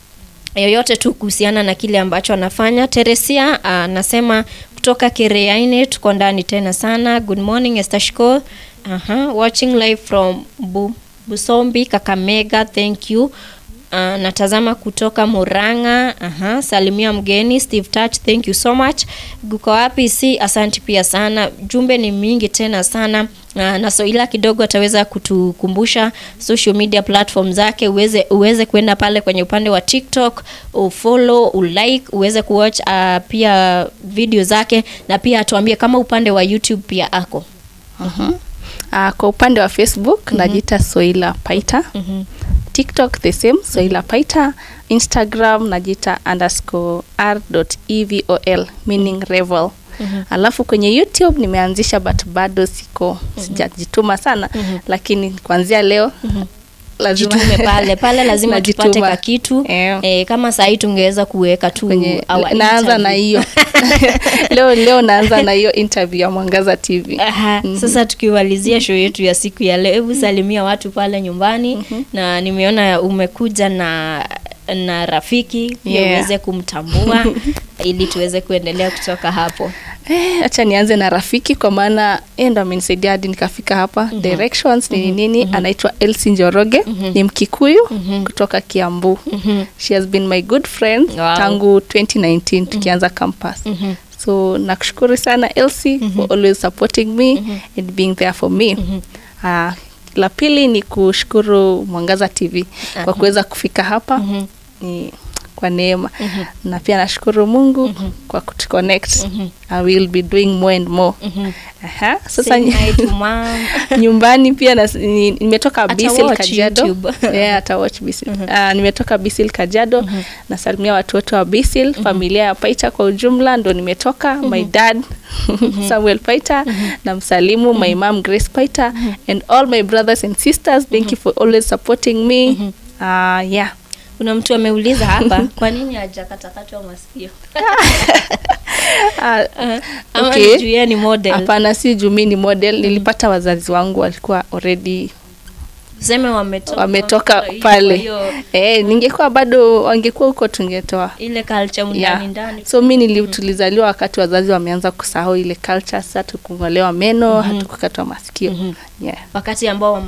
Speaker 1: yoyote tu kuhusiana na kile ambacho anafanya. Teresia anasema kutoka Kereaine, tuko ndani tena sana. Good morning Esther Shiko. Watching live from Busombi, Kakamega. Thank you. Natazama kutoka Murang'a. Salimia mgeni Steve Touch, thank you so much. Guko wapi si, asante pia sana. Jumbe ni mingi tena sana. Na Soila kidogo ataweza kutukumbusha social media platform zake, uweze kwenda pale kwenye upande wa TikTok, ufollow, ulike, uweze kuwatch pia video zake, na pia atuambie kama upande wa YouTube pia ako.
Speaker 2: Kwa upande wa Facebook najiita Soila Paita. TikTok the same, Soila Paita. Instagram najiita _r.evol, meaning revel. Alafu kwenye YouTube nimeanzisha but bado siko, sijajituma sana, lakini kuanzia leo lazima
Speaker 1: Jitume pale pale, lazima tupate
Speaker 2: Najituma.
Speaker 1: kakitu. Kama saa hii tungeweza kuweka tu
Speaker 2: Kwenye,
Speaker 1: our
Speaker 2: naanza na
Speaker 1: interview.
Speaker 2: hiyo leo naanza na hiyo interview ya Mwangaza TV.
Speaker 1: Sasa tukimalizia show yetu ya siku ya leo, hebu salimia watu pale nyumbani. Na nimeona umekuja na rafiki pia, uweze kumtambua ili tuweze kuendelea kutoka hapo.
Speaker 2: Acha nianze na rafiki kwa maana yeye ndo amenisaidia hadi nikafika hapa. Directions nini nini. Anaitwa Elsie Njoroge, ni Mkikuyu kutoka Kiambu. She has been my good friend tangu 2019 tukianza campus. So nakushukuru sana Elsie for always supporting me and being there for me. La pili ni kushukuru Mwangaza TV kwa kuweza kufika hapa, ni kwa neema, na pia nashukuru Mungu kwa kutuconnect. I will be doing more and more. Sasa
Speaker 1: Say hi to mom.
Speaker 2: Nyumbani pia nimetoka
Speaker 1: Ata
Speaker 2: Bisil
Speaker 1: watch
Speaker 2: Kajiado.
Speaker 1: YouTube.
Speaker 2: Yeah, ata watch Bisil. Nimetoka Bisil Kajiado. Nasalimia watu wote wa Bisil, familia ya Paita kwa ujumla ndo nimetoka. My dad Samuel Paita namsalimu, my mom Grace Paita and all my brothers and sisters. Thank you for always supporting me. Yeah.
Speaker 1: Kuna mtu ameuliza hapa kwa nini hajakatakatwa masikio. Ama ni juu yeye ni model?
Speaker 2: Hapana, si juu mi ni model. Nilipata wazazi wangu walikuwa already
Speaker 1: Tuseme wametoka,
Speaker 2: wametoka
Speaker 1: hiyo-
Speaker 2: pale.
Speaker 1: hiyo-
Speaker 2: Ningekuwa bado wangekuwa huko tungetoa.
Speaker 1: Ile culture ndani ndani.
Speaker 2: So mi tulizaliwa wakati wazazi wameanza kusahau ile culture. Sasa tukung'olewa meno, hatukukatwa masikio. Yeah.
Speaker 1: Wakati ambao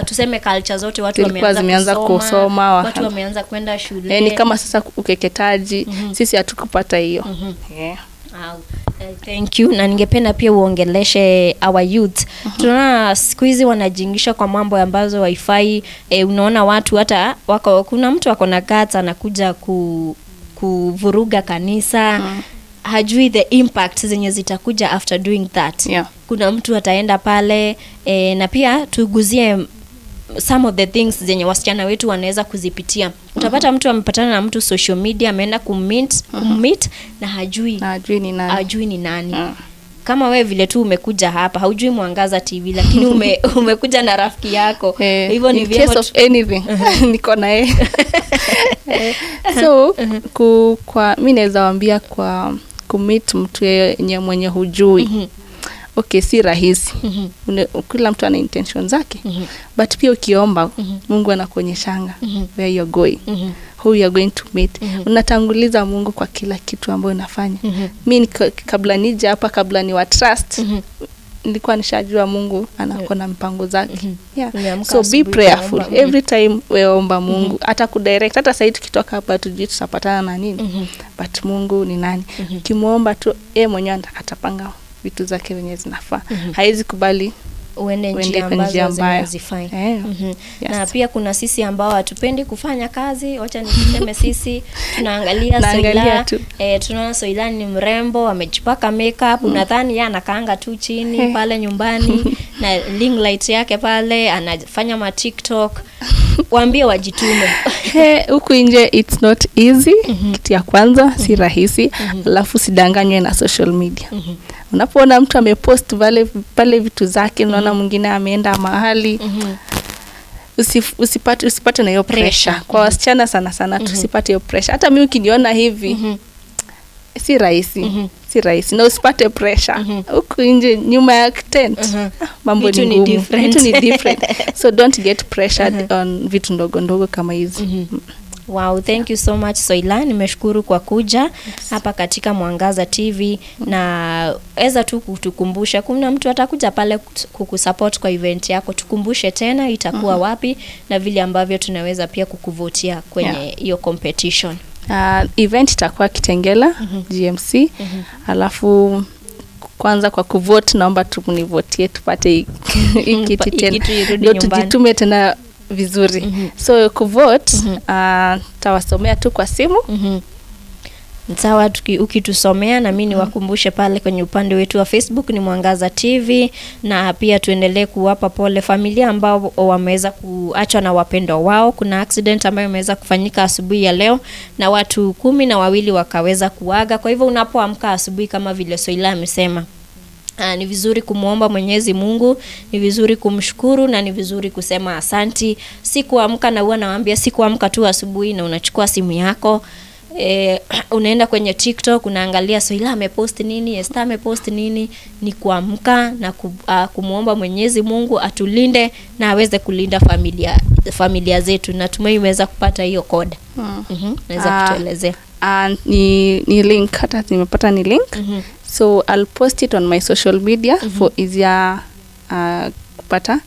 Speaker 1: tuseme culture zote watu
Speaker 2: Zilikuwa
Speaker 1: wameanza
Speaker 2: zimeanza kusoma,
Speaker 1: watu wameanza kwenda shule.
Speaker 2: Ni kama sasa ukeketaji, sisi hatukupata hiyo. Yeah.
Speaker 1: Au, thank you. Na ningependa pia uongeleshe our youth. Tunaona siku hizi wanajiingisha kwa mambo ambazo haifai. Unaona watu hata wako, kuna mtu ako na guts anakuja kuvuruga kanisa, hajui the impact zenye zitakuja after doing that. Kuna mtu ataenda pale na pia tuguzie some of the things zenye wasichana wetu wanaweza kuzipitia. Utapata mtu amepatana na mtu social media, ameenda kummeet na hajui
Speaker 2: Na hajui ni nani.
Speaker 1: Hajui ni nani. Kama wewe vile tu umekuja hapa, haujui Mwangaza TV, lakini umekuja na rafiki yako. Hivyo ni
Speaker 2: In
Speaker 1: vyema
Speaker 2: case of anything niko na yeye. So kwa mi naweza waambia kwa kumeet mtu yenye mwenye hujui, okay, si rahisi. Kila mtu ana intention zake, but pia ukiomba Mungu anakuonyeshanga where you're going, who you are going to meet. Unatanguliza Mungu kwa kila kitu ambayo unafanya. Mi kabla nije hapa, kabla ni wa trust, nilikuwa nishajua Mungu anakuwa na mpango zake. Yeah.
Speaker 1: Umeamka
Speaker 2: So be
Speaker 1: asubuhi
Speaker 2: prayerful.
Speaker 1: ukaomba.
Speaker 2: Every time weomba Mungu. Hata kudirect, hata sasa tukitoka hapa tujui tutapatana na nini. But Mungu ni nani? Ukimuomba tu yeye mwenyewe atapanga vitu zake wenyewe zinafaa. Haizi kubali
Speaker 1: Uende
Speaker 2: uende
Speaker 1: njia
Speaker 2: kwa njia
Speaker 1: ambazo
Speaker 2: mbaya.
Speaker 1: zinazifai.
Speaker 2: Yes.
Speaker 1: Na pia kuna sisi ambao hatupendi kufanya kazi, wacha niseme sisi tunaangalia
Speaker 2: Naangalia
Speaker 1: Soila,
Speaker 2: tu.
Speaker 1: Tunaona Soila ni mrembo, amejipaka makeup, unadhani yeye anakaanga tu chini pale nyumbani na ring light yake pale anafanya ma TikTok. Waambie wajitume.
Speaker 2: Huku nje it's not easy. Kitu ya kwanza si rahisi, alafu sidanganywe na social media. Unapoona mtu amepost pale vitu zake, unaona mwingine ameenda mahali, usipate na hiyo pressure. Kwa wasichana sana sana tusipate hiyo pressure. Hata mimi ukiniona hivi si rahisi. Si rahisi. Na usipate pressure. Huku nje nyuma ya tent mambo
Speaker 1: Vitu
Speaker 2: ni
Speaker 1: ni
Speaker 2: ngumu.
Speaker 1: different.
Speaker 2: Vitu ni different. So don't get pressured on vitu ndogo ndogo kama hizi.
Speaker 1: Wow, thank you so much Soila, nimeshukuru kwa kuja hapa katika Mwangaza TV na weza tu kutukumbusha, kuna mtu atakuja pale kukusupport kwa event yako, tukumbushe tena itakuwa wapi na vile ambavyo tunaweza pia kukuvutia kwenye hiyo competition.
Speaker 2: Event itakuwa Kitengela GMC. Alafu kwanza kwa kuvote, naomba tu mnivotie tupate hii kiti tena, ndio tujitume tena vizuri. So kuvote tawasomea tu kwa simu.
Speaker 1: Sawa, ukitusomea na mimi niwakumbushe pale kwenye upande wetu wa Facebook ni Mwangaza TV, na pia tuendelee kuwapa pole familia ambao wameweza kuachwa na wapendwa wao. Kuna accident ambayo imeweza kufanyika asubuhi ya leo na watu 12 wakaweza kuaga. Kwa hivyo unapoamka asubuhi kama vile Soila amesema, ni vizuri kumuomba Mwenyezi Mungu, ni vizuri kumshukuru na ni vizuri kusema asanti. Si kuamka, na huwa nawaambia si kuamka tu asubuhi na unachukua simu yako unaenda kwenye TikTok unaangalia Soila amepost nini, Esther amepost nini. Ni kuamka na kumuomba Mwenyezi Mungu atulinde na aweze kulinda familia zetu. Natumai umeweza kupata hiyo code. Naweza kutuelezea.
Speaker 2: Ni link, hata nimepata ni link. So I'll post it on my social media for easier kupata.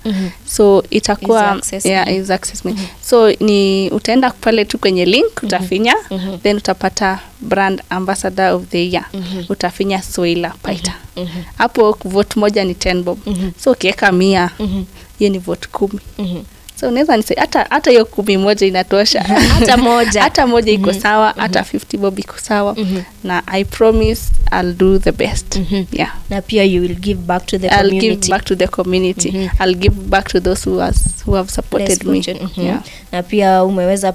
Speaker 2: So itakuwa easy access. So ni utaenda pale tu kwenye link utafinya, then utapata brand ambassador of the year. Utafinya Soila Paita. Hapo vote moja ni 10 bob. So ukiweka 100, hiyo ni vote 10. So unaweza nise hata hiyo 10 moja inatosha.
Speaker 1: Hata moja.
Speaker 2: Hata moja iko sawa, hata 50 bob iko sawa. Na I promise I'll do the best. Yeah.
Speaker 1: Na pia you will give back to the community.
Speaker 2: I'll give back to the community. I'll give back to those who have supported me. Yeah.
Speaker 1: Na pia umeweza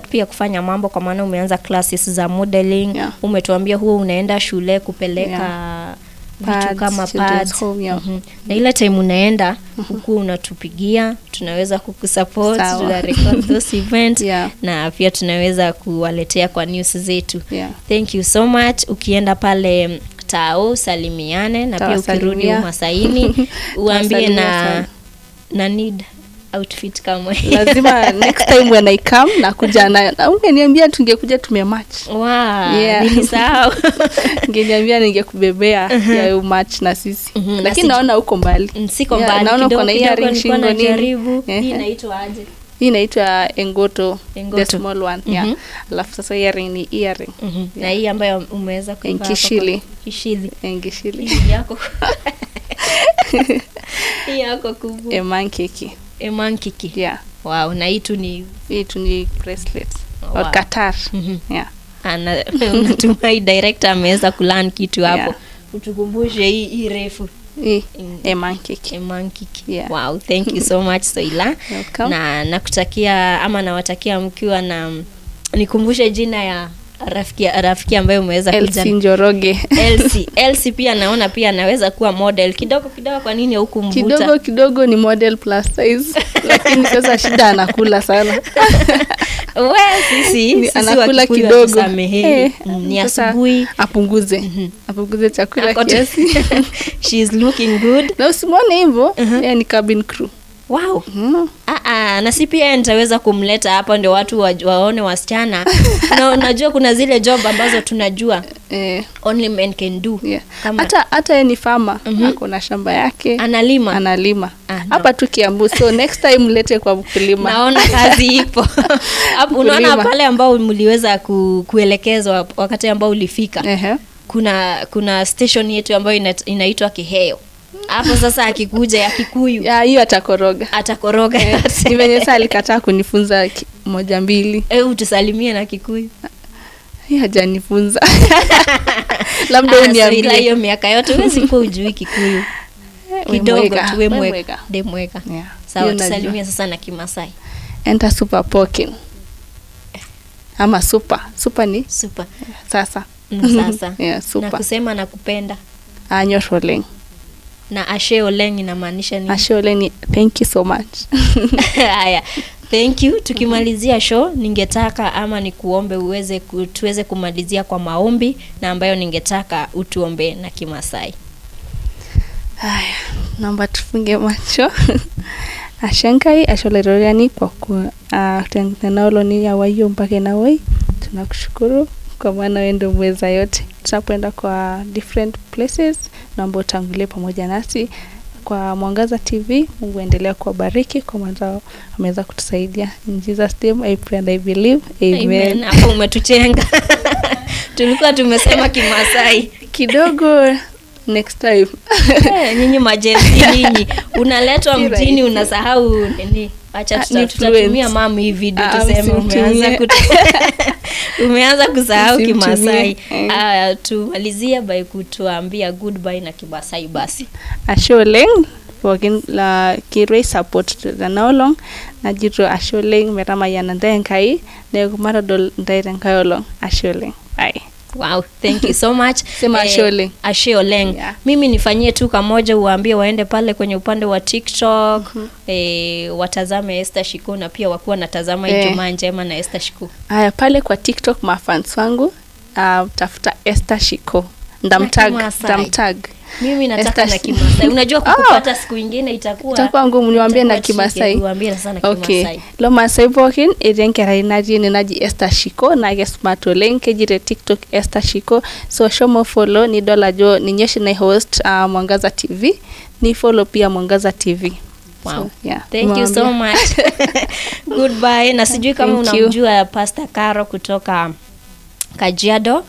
Speaker 1: pia kufanya mambo, kwa maana umeanza classes za modeling. Yeah. Umetuambia huo unaenda shule kupeleka vitu kama pads. Na ile time unaenda huku unatupigia, tunaweza kukusupport, tuna record those events. Na pia tunaweza kuwaletea kwa news zetu. Thank you so much. Ukienda pale Tao salimiane, na pia ukirudi Umasaini uambie na need outfit kama hii.
Speaker 2: Lazima next time when I come nakuja na ungeniambia tungekuja tumematch.
Speaker 1: Wow, nilisahau.
Speaker 2: Ungeniambia ningekubebea ya match na sisi. Lakini naona uko mbali.
Speaker 1: Siko mbali.
Speaker 2: Naona uko na earring shingo
Speaker 1: nini. Hii inaitwa aje?
Speaker 2: Hii inaitwa Engoto, the small one. Yeah. Alafu sasa earring ni earring.
Speaker 1: Na hii ambayo umeweza kuivaa.
Speaker 2: Engishili.
Speaker 1: Kishili.
Speaker 2: Engishili.
Speaker 1: Hii yako. Hii yako kubwa.
Speaker 2: Emankiki.
Speaker 1: Emankiki.
Speaker 2: Yeah.
Speaker 1: Wow, na hii tu ni
Speaker 2: bracelet. Wow. Or Qatar. Yeah.
Speaker 1: Ana natumai director ameweza kulearn kitu hapo. Yeah. Utukumbushe hii refu.
Speaker 2: Hii Emankiki.
Speaker 1: Emankiki.
Speaker 2: Yeah.
Speaker 1: Wow, thank you so much Soila. Na nakutakia ama nawatakia mkiwa na, nikumbushe jina ya rafiki ambaye umeweza kuja.
Speaker 2: Elsie Njoroge.
Speaker 1: Elsie pia naona pia anaweza kuwa model kidogo kidogo. Kwa nini hukumvuta?
Speaker 2: Kidogo kidogo ni model plus size. Lakini sasa shida anakula sana.
Speaker 1: Wewe sisi
Speaker 2: anakula kidogo.
Speaker 1: Ni asubuhi
Speaker 2: apunguze. Apunguze chakula kiasi.
Speaker 1: She is looking good.
Speaker 2: Na usimwone hivyo, yeye ni cabin crew.
Speaker 1: Wow. Na si pia nitaweza kumleta hapa ndio watu waone wasichana. Na unajua kuna zile job ambazo tunajua only men can do.
Speaker 2: Yeah.
Speaker 1: Kama
Speaker 2: Hata yeye ni farmer, ako na shamba yake.
Speaker 1: Analima.
Speaker 2: Analima.
Speaker 1: No.
Speaker 2: Hapa tu Kiambu. So next time mlete kwa mkulima.
Speaker 1: Naona kazi ipo. Hapo unaona pale ambao mliweza kuelekezwa wakati ambao ulifika. Kuna station yetu ambayo inaitwa Kiheo. Hapo sasa akikuja ya Kikuyu.
Speaker 2: Ya hiyo atakoroga.
Speaker 1: Atakoroga.
Speaker 2: Ni venye sasa alikataa kunifunza 1 2.
Speaker 1: Utusalimie na Kikuyu.
Speaker 2: Yeye hajanifunza. Labda uniambie.
Speaker 1: Ila hiyo miaka yote huwezi kuwa hujui Kikuyu. Kidogo tu we mweka. De mweka.
Speaker 2: Yeah.
Speaker 1: Sawa, tusalimie sasa na Kimasai.
Speaker 2: Enter super poking. Ama super. Super ni?
Speaker 1: Super.
Speaker 2: Sasa.
Speaker 1: Sasa.
Speaker 2: Yeah, super.
Speaker 1: Na kusema nakupenda.
Speaker 2: Anyor oleng.
Speaker 1: Na ashe oleng inamaanisha nini?
Speaker 2: Ashe oleng ni thank you so much.
Speaker 1: Haya. Thank you. Tukimalizia show ningetaka ama nikuombe tuweze kumalizia kwa maombi na ambayo ningetaka utuombe na Kimasai.
Speaker 2: Haya, naomba tufunge macho. Ashankai asholeroriani kwa kutengenalo ya wayo mpaka na wai. Tunakushukuru kwa maana wewe ndio mweza yote. Tunapoenda kwa different places, naomba utangulie pamoja nasi. Kwa Mwangaza TV, Mungu endelea kuwabariki kwa maana ameweza kutusaidia. In Jesus name I pray and I believe. Amen.
Speaker 1: Hapo umetuchenga. Tulikuwa tumesema Kimasai
Speaker 2: kidogo. Next time.
Speaker 1: Nyinyi majenzi nyinyi unaletwa mjini unasahau nini? Acha tutatumia mama hii video tuseme umeanza kusahau Kimasai. Tumalizie by kutuambia goodbye na Kimasai basi.
Speaker 2: Ashe oleng pookin la kirwei support tena olong najito ashe oleng metamayiana ntae Enkai neeku matadol ntae tenkae olong. Ashe oleng. Bye.
Speaker 1: Wow, thank you so much.
Speaker 2: Sema ashe oleng.
Speaker 1: Ashe oleng.
Speaker 2: Yeah.
Speaker 1: Mimi nifanyie tu kamoja, uambie waende pale kwenye upande wa TikTok, watazame Esther Shiko na pia wakuwa natazama Ijumaa Njema na Esther Shiko.
Speaker 2: Haya, pale kwa TikTok mafans wangu, tafuta Esther Shiko. Ndamtag.
Speaker 1: Mimi nataka na Kimasai. Unajua kukupata siku nyingine itakuwa
Speaker 2: ngumu. Niwaambie na Kimasai.
Speaker 1: Niwaambie sana Kimasai.
Speaker 2: Okay. Lo Masai pookin etii enkerai natii ene naji Esther Shiko naa ke smart oleng, keji te TikTok Esther Shiko. So shomo follow nidol ajo ninye oshi nai host Mwangaza TV. Ni follow pia Mwangaza TV.
Speaker 1: Wow.
Speaker 2: So, yeah.
Speaker 1: Thank you so much. Goodbye. Na sijui kama unamjua Pastor Caro kutoka Kajiado.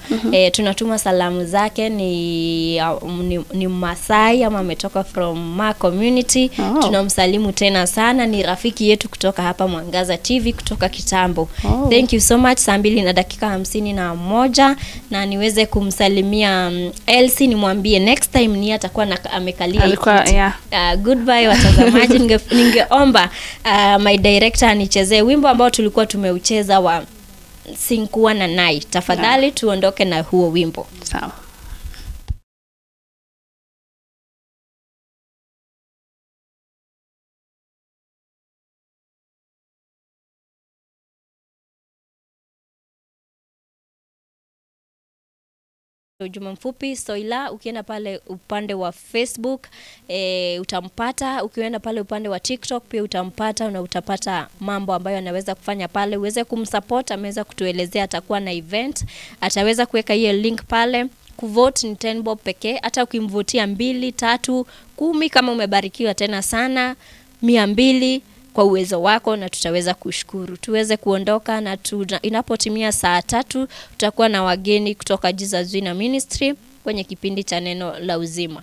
Speaker 1: Tunatuma salamu zake, ni Masai ama ametoka from Ma community. Tunamsalimu tena sana, ni rafiki yetu kutoka hapa Mwangaza TV kutoka kitambo. Thank you so much. 2:51 na niweze kumsalimia Elsie, nimwambie next time ni atakuwa amekalia.
Speaker 2: Yeah.
Speaker 1: Goodbye watazamaji. Ningeomba my director anichezee wimbo ambao tulikuwa tumeucheza wa Sinkuwa na Nai. Tafadhali tuondoke na huo wimbo.
Speaker 2: Sawa.
Speaker 1: Ujumbe mfupi Soila, ukienda pale upande wa Facebook utampata, ukienda pale upande wa TikTok pia utampata, na utapata mambo ambayo anaweza kufanya pale uweze kumsupport. Ameweza kutuelezea atakuwa na event, ataweza kuweka hiyo link pale. Kuvote ni 10 bob pekee, hata ukimvotia 2, 3, 10 kama umebarikiwa tena sana, 200 kwa uwezo wako, na tutaweza kushukuru. Tuweze kuondoka na inapotimia 3:00 tutakuwa na wageni kutoka Jesus Winner Ministry kwenye kipindi cha Neno la Uzima.